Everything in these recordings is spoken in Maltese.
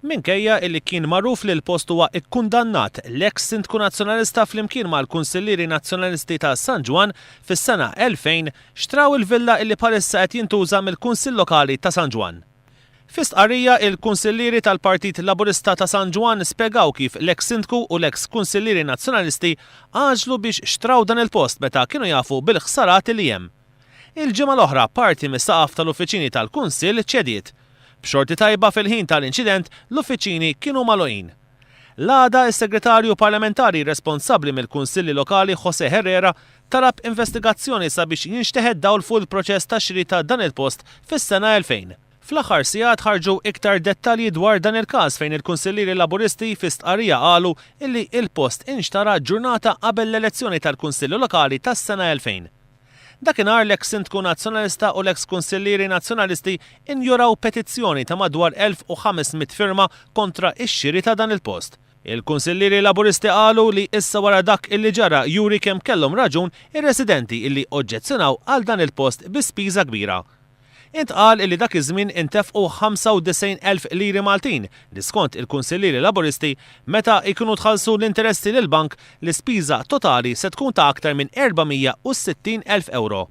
Minkejja illi kien magħruf li l-post huwa kkundannat, l-eks Sindku Nazzjonalista flimkien mal-Kunsillieri Nazzjonalisti ta' San Ġwann fis-sena 2000 xtraw il-villa illi bħalissa qed jintuża mill-Kunsill Lokali ta' San Ġwann. Fi stqarrija, il-Kunsillieri tal-Partit Laburista ta' San Ġwann spjegaw kif l-eks Sindku u l-eks Kunsillieri Nazzjonalisti għaġlu biex xtraw dan il-post meta kienu jafu bil-ħsarat li hemm. Il-ġimgħa l-oħra parti mis-saqaf tal-uffiċini tal-Kunsill ċediet. B'xorti tajba fil-ħin tal-inċident l-uffiċini kienu magħluqin. L-għada s-Segretarju Parlamentari responsabbli mill-Kunsilli Lokali José Herrera talab investigazzjoni sabiex jinxteħet dawl fuq il-proċess ta' xiri ta' dan il-post fis-sena 2000. Fl-aħħar sigħat ħarġu iktar dettalji dwar dan il-każ fejn il-Kunsillieri Laburisti fi stqarrija qalu illi il-post inxtara ġurnata qabel l-elezzjoni tal-Kunsilli Lokali tas-sena 2000. Dakinhar l-eks Sindku Nazzjonalista u l-eks Kunsillieri Nazzjonalisti injoraw petizzjoni ta' madwar 1,500 firma kontra x-xiri ta' dan il-post. Il-Kunsillieri Laburisti qalu li issa wara dak illi ġara juri kemm kellhom raġun ir-residenti illi oġġezzjonaw għal dan il-post bi spiża kbira. Intqal illi dak iż-żmien intefqu 95,000 liri Maltin li skont il-Kunsillieri Laburisti meta jkunu tħallsu l-interessi lill-bank l-ispiża totali se tkun ta' aktar minn 460,000 ewro.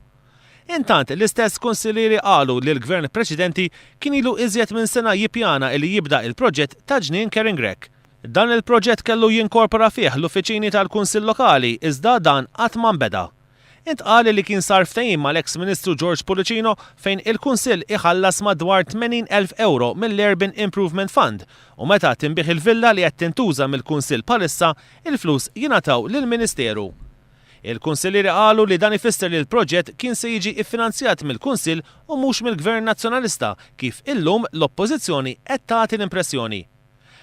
Intant, l-istess Kunsillieri qalu li l-Gvern preċedenti kien ilu iżjed minn sena jippjana illi jibda il-proġett ta' Ġnien Karen Grech. Dan il-proġett kellu jinkorpora fih l-uffiċini tal-Kunsill Lokali iżda dan qatt ma nbeda. Intqal li kien sar ftehim mal-eks Ministru George Pullicino fejn il-Kunsill iħallas madwar 80,000 ewro mill-Urban Improvement Fund u meta tinbiegħ il-villa li qed tintuża mill-Kunsill bħalissa, il-flus jingħataw lill-Ministeru. Il-Kunsillieri qalu li dan ifisser li l-proġett kien se jiġi ffinanzjat mill-Kunsill u mhux mill-Gvern Nazzjonalista kif illum l-Oppożizzjoni qed tagħti l-impressjoni.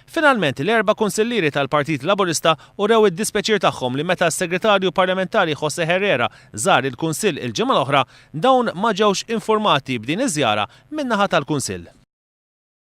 Finalment, l-erba' kunsillieri tal-Partit Laburista urew id-dispjaċir tagħhom li meta s-Segretarju Parlamentari José Herrera żar il-Kunsill il-ġimgħa l-oħra, dawn ma ġewx infurmati b'din iż-żjara min-naħa tal-Kunsill.